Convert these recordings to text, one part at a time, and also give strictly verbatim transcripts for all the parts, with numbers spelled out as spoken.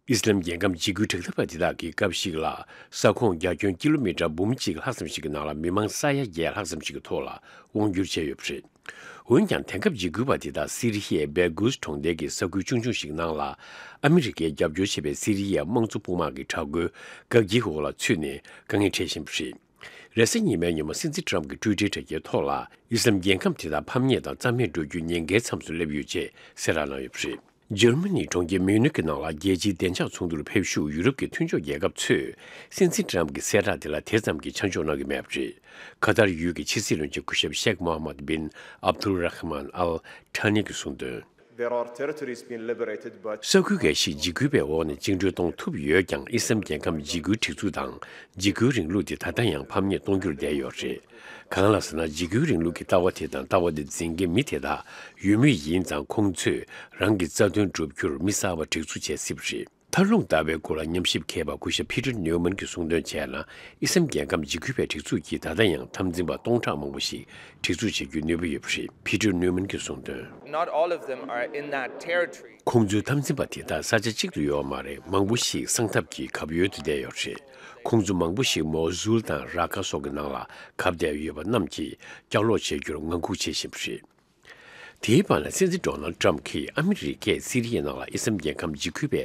ཨི་སི་ལམ་རྒྱལ་ཁམས་འཇིགས་སྐུལ་དྲག་འཐབ་པ་དེ་དག་གིས་སྐབས་ཤིག་ལ་ས་ཁོངས་རྒྱ་ཁྱོན་ཀི་ལོ་མི་ཊར་འབུམ་གཅིག་ལྷག་ཙམ་ཞིག་གི་ནང་ལ་མི་མང་ས་ཡ་བརྒྱད་ལྷག་ཙམ་ཞིག་གི་ཐོག་ལ་དབང་བསྒྱུར་བྱས་ཡོད་པ་རེད། འོན་ཀྱང་། དེང་སྐབས་འཇིགས་སྐུལ་བ་དེ་དག་སི་རི་ཡའི་བེ་གུས་གྲོང་རྡལ་གྱི་ས་ཁུལ་ཆུང་ཆུང་ཞིག་ནང་ལ་ཨ་མི་རི་ཀས་རྒྱབ་སྐྱོར་བྱེད་པའི་སི་རི་ཡའི་དམངས་གཙོ་དཔུང་དམག་གི་དྲག་རྒོལ་དགག་སྒྲིལ་འོག་ལ་ཚུད་ནས་དཀའ་ངལ་འཕྲད་བཞིན་པ་རེད། རེས་གཟའ་ཉི་མའི་ཉིན་མོ་སྲིད་འཛིན་ཊམ་གྱི་ཊུའི་ཊར་དྲ་རྒྱའི་ཐོག་ལ་ཨི་སི་ལམ་རྒྱལ་ཁམས་དེ་དག་ཕམ་ཉེས་དང་རྩ་མེད་འགྲོ་རྒྱུའི་ཉེན་ཁའི་མཚམས་སུ་སླེབས་ཡོད་ཅེས་གསལ་བསྒྲགས་གནང་ཡོད་པ་རེད། འཇར་མ་ནིའི་གྲོང་ཁྱེར་མིའུ་ནིག་གི་ནང་ལ་རྒྱལ་སྤྱིའི་བདེ་འཇགས་ཚོགས་འདུར་ཕེབས་ཞུགས་ཡུ་རོབ་ཀྱི་མཐུན་ཕྱོགས་རྒྱལ་ཁབ་ཚོས་སྲིད་འཛིན་ཊམ་གྱི་གསལ་བསྒྲགས་དེ་ལ་དེ་ཙམ་གྱི་ཆ་འཇོག་གནང་གི་མེད་པ་རེད། ཁ་ཐར་ཡུལ་གྱི་ཕྱི་སྲིད་བློན་ཆེན་སྐུ་ཞབས་ཤེག་མོ་ཧ་མད་བིན་ཨབ་དུལ་ར་ཧ་མན་ཨལ་ཐ་ནི་གིས་གསུངས་དོན། There are territories being liberated, but ས་ཁུལ་འགའ་ཞིག་འཇིགས་སྐུལ་བའི་འོག་ནས་བཅིངས་འགྲོལ་གཏོང་ཐུབ་ཡོད་ཀྱང་། ཨི་སི་ལམ་རྒྱལ་ཁམས་འཇིགས་སྐུལ་སྒྲིག་འཛུགས་དང་འཇིགས་སྐུལ་རིང་ལུགས་དེ་ད་ལྟ་ཡང་ཕམ་ཉེས་གཏོང་རྒྱུར་བསྡད་ཡོད་རེད། གང་ལགས་ཟེར་ན། འཇིགས་སྐུལ་རིང་ལུགས་ཀྱི་ལྟ་བ་དེ་དང་ལྟ་བ་དེ་འཛིན་མཁན་མི་དེ་དག་ཡོད་མུས་ཡིན་ཙང་། ཁོང་ཚོས་རང་གི་རྩ་དོན་བསྒྲུབ་རྒྱུར་མི་གསར་པ་སྒྲིག་འཛུགས་བྱེད་སྲིད་པ་རེད། མཐར་ལྷུང་ལྟ་བའི་སྐོར་ལ་ཉམས་ཞིབ་མཁས་པ་སྐུ་ཞབས་ཕི་ཏྲ་ནིའུ་མན་གྱིས་གསུངས་དོན་བྱས་ན། ཨི་སི་ལམ་རྒྱལ་ཁམས་འཇིགས་སྐུལ་བའི་སྒྲིག་འཛུགས་ཀྱིས་ད་ལྟ་ཡང་འཐབ་འཛིང་པ་སྟོང་ཕྲག་མང་པོ་ཞིག་སྒྲིག་འཛུགས་བྱེད་རྒྱུའི་ནུས་པ་ཡོད་པ་རེད། ཕི་ཏྲ་ནིའུ་མན་གྱིས་གསུངས་དོན། Not all of them are in that territory. ཁོང་ཚོའི་འཐབ་འཛིང་པ་དེ་དག་ས་ཆ་གཅིག་ཏུ་ཡོད་མ་རེད། མང་པོ་ཞིག་སྲང་ཐབས་ཀྱི་གབ་ཡོལ་དུ་བསྡད་ཡོད་རེད། ཁོང་ཚོ་མང་པོ་ཞིག་མོ་ཟུལ་དང་ར་ཀ་སོགས་ཀྱི་ནང་ལ་གབ་བསྡད་ཡོད་པ་རྣམས་ཀྱིས་བསྐྱར་ལོག་བྱེད་རྒྱུར་ངང་སྒུག་བྱེད་བཞིན་པ་རེད། དེའི་བར་ན། སྲིད་འཛིན་ཌོ་ནལ་ཊམ་གྱིས་ཨ་མི་རི་ཀས་སི་རི་ཡའི་ནང་ལ་ཨི་སི་ལམ་རྒྱལ་ཁམས་འཇིགས་སྐུལ་བའི་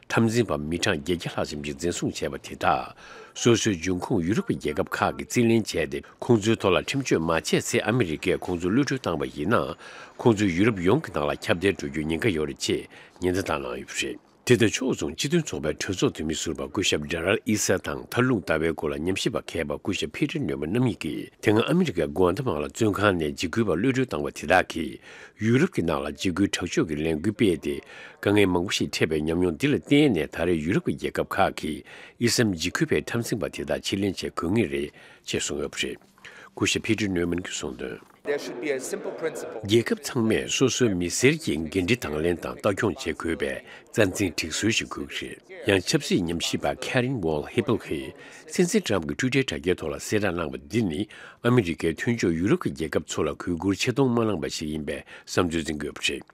འཐབ་འཛིང་པ་མི་གྲངས་བརྒྱད་བརྒྱ་ལྷག་ཙམ་ཞིག་འཛིན་བཟུང་བྱས་པ་དེ་དག་སོ་སོའི་འབྱུང་ཁུངས་ཡུ་རོབ་ཀྱི་རྒྱལ་ཁབ་ཁག་གིས་རྩིས་ལེན་བྱས་ཏེ། ཁོང་ཚོའི་ཐོག་ལ་ཁྲིམས་གཅོད་མ་བྱས་ཚེ། ཨ་མི་རི་ཀས་ཁོང་ཚོ་གློད་གྲོལ་བཏང་བ་ཡིན་ན། ཁོང་ཚོ་ཡུ་རོབ་ཡོངས་ཀྱི་ནང་ལ་ཁྱབ་གདལ་འགྲོ་རྒྱུའི་ཉེན་ཁ་ཡོད་རེད་ཅེས་ཉེན་བརྡ་བཏང་གནང་ཡོད་པ་རེད། དེ་དང་ཕྱོགས་མཚུངས། སྤྱི་མཐུན་ཚོགས་པའི་གྲོས་ཚོགས་འཐུས་མི་ཟུར་པ་སྐུ་ཞབས་ཌེ་རལ་ཨི་ས་དང་། མཐར་ལྷུང་ལྟ་བའི་སྐོར་ལ་ཉམས་ཞིབ་པ་མཁས་པ་སྐུ་ཞབས་ཕི་ཏྲ་ནོས་མན་རྣམ་གཉིས་ཀྱིས། དེ་སྔ་ཨ་མི་རི་ཀའི་གུའན་ཐ་མ་ལ་བཙོན་ཁང་ནས་འཇིགས་སྐུལ་བ་གློད་གྲོལ་བཏང་བ་དེ་དག་གིས། ཡུ་རོབ་ཀྱི་ནང་ལ་འཇིགས་སྐུལ་དྲག་སྤྱོད་ཀྱི་ལས་འགུལ་སྤེལ་ཏེ། དཀའ་ངལ་མང་པོ་ཞིག་འཕྲད་པའི་ཉམས་མྱོང་འདི་ལ་བརྟེན་ནས། ད་རེས་ཡུ་རོབ་ཀྱི་རྒྱལ་ཁབ་ཁག་གིས་ཨི་སམ་འཇིགས་སྐུལ་བའི་འཐབ་འཛིང་པ་དེ་དག་ཕྱིར་ལེན་བྱེད་དགོས་ངེས་རེད་ཅེས་གསུངས་ཡོད་པ་རེད། སྐུ་ཞབས་ཕི་ཏྲ་ནོས་མན་གྱིས་གསུངས་དོན། There should be a simple principle. རྒྱལ་ཁབ་ཚང་མས་སོ་སོའི་མི་སེར་གྱི་འགན་འཁྲི་དང་ལེན་དང་ལྟ་སྐྱོང་བྱེད་དགོས་པའི་རྩ་འཛིན་སྒྲིག་སྲོལ་ཞིག་དགོས་ཀྱི་རེད། ཡང་ཆབ་སྲིད་ཉམས་ཞིབ་པ་ཁེ་རིན་ཝོལ་ཧི་པལ་གྱིས་སྲིད་འཛིན་ཊམ་གྱི་ཊུའི་ཊར་དྲ་རྒྱའི་ཐོག་ལ་གསལ་བསྒྲགས་གནང་བ་འདི་ནི། ཨ་མི་རི་ཀའི་མཐུན་ཕྱོགས་ཡུ་རོབ་ཀྱི་རྒྱལ་ཁབ་ཚོ་ལ་གུས་བཀུར་ཆེ་མཐོང་མ་གནང་བ་ཞིག་ཡིན་པའི་བསམ་ཚུལ་འཛིན་གྱི་ཡོད་པ་རེད།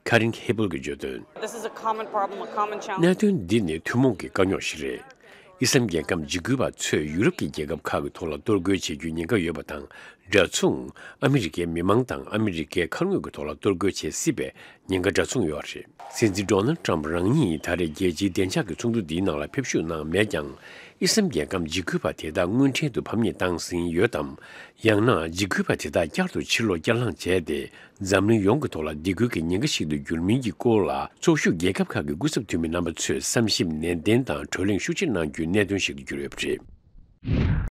ཁེ་རིན་ཧི་པལ་གྱིས་བརྗོད་དོན། This is a common problem, a common challenge. གནད་དོན་འདི་ནི་ཐུན་མོང་གི་དཀའ་རྙོག་ཞིག་རེད། ཨི་སམ་རྒྱལ་ཁམས་འཇིགས་སྐུལ་བ་ཚོས་ཡུ་རོབ་ཀྱི་རྒྱལ་ཁབ་ཁག་གི་ཐོག་ལ་གཏོར་རྒོལ་བྱེད་རྒྱུའི་ཉེན་ཁ་ཡོད་པ་དང་། འདྲ་མཚུངས། ཨ་མི་རི་ཀའི་མི་མང་དང་ཨ་མི་རི་ཀའི་མཁའ་དངོས་ཀྱི་ཐོག་ལ་གཏོར་རྒོལ་བྱེད་སྲིད་པའི་ཉེན་ཁ་འདྲ་མཚུངས་ཡོད་རེད། སྲིད་འཛིན་ཌོ་ནལ་ཊམ་རང་ཉིད་ད་རེས་རྒྱལ་སྤྱིའི་བདེ་འཇགས་ཀྱི་ཚོགས་འདུ་འདིའི་ནང་ལ་ཕེབས་ཞུགས་གནང་མེད་ཀྱང་། ཨི་སམ་རྒྱལ་ཁམས་འཇིགས་སྐུལ་བ་དེ་དག་དངོས་འབྲེལ་དུ་ཕམ་ཉེས་བཏང་ཟིན་ཡོད་དམ། ཡང་ན། འཇིགས་སྐུལ་བ་དེ་དག་བསྐྱར་དུ་ཕྱིར་ལོག་བསྐྱར་ལངས་བྱས་ཏེ། འཛམ་གླིང་ཡོངས་ཀྱི་ཐོག་ལ་སྡིགས་སྐུལ་གྱི་ཉེན་ཁ་ཞིག་ཏུ་འགྱུར་མིན་གྱི་སྐོར་ལ། ཚོགས་ཞུགས་རྒྱལ་ཁབ་ཁག་གི་སྐུ་ཚབ་འཐུས་མི་རྣམ་པ་ཚོས་བསམ་ཞིབ་ནན་ཏན་དང་བགྲོ་གླེང་ཤུགས་ཆེ་གནང་རྒྱུའི་གནད་དོན་ཞིག་ཏུ་གྱུར་ཡོད་པ་རེད།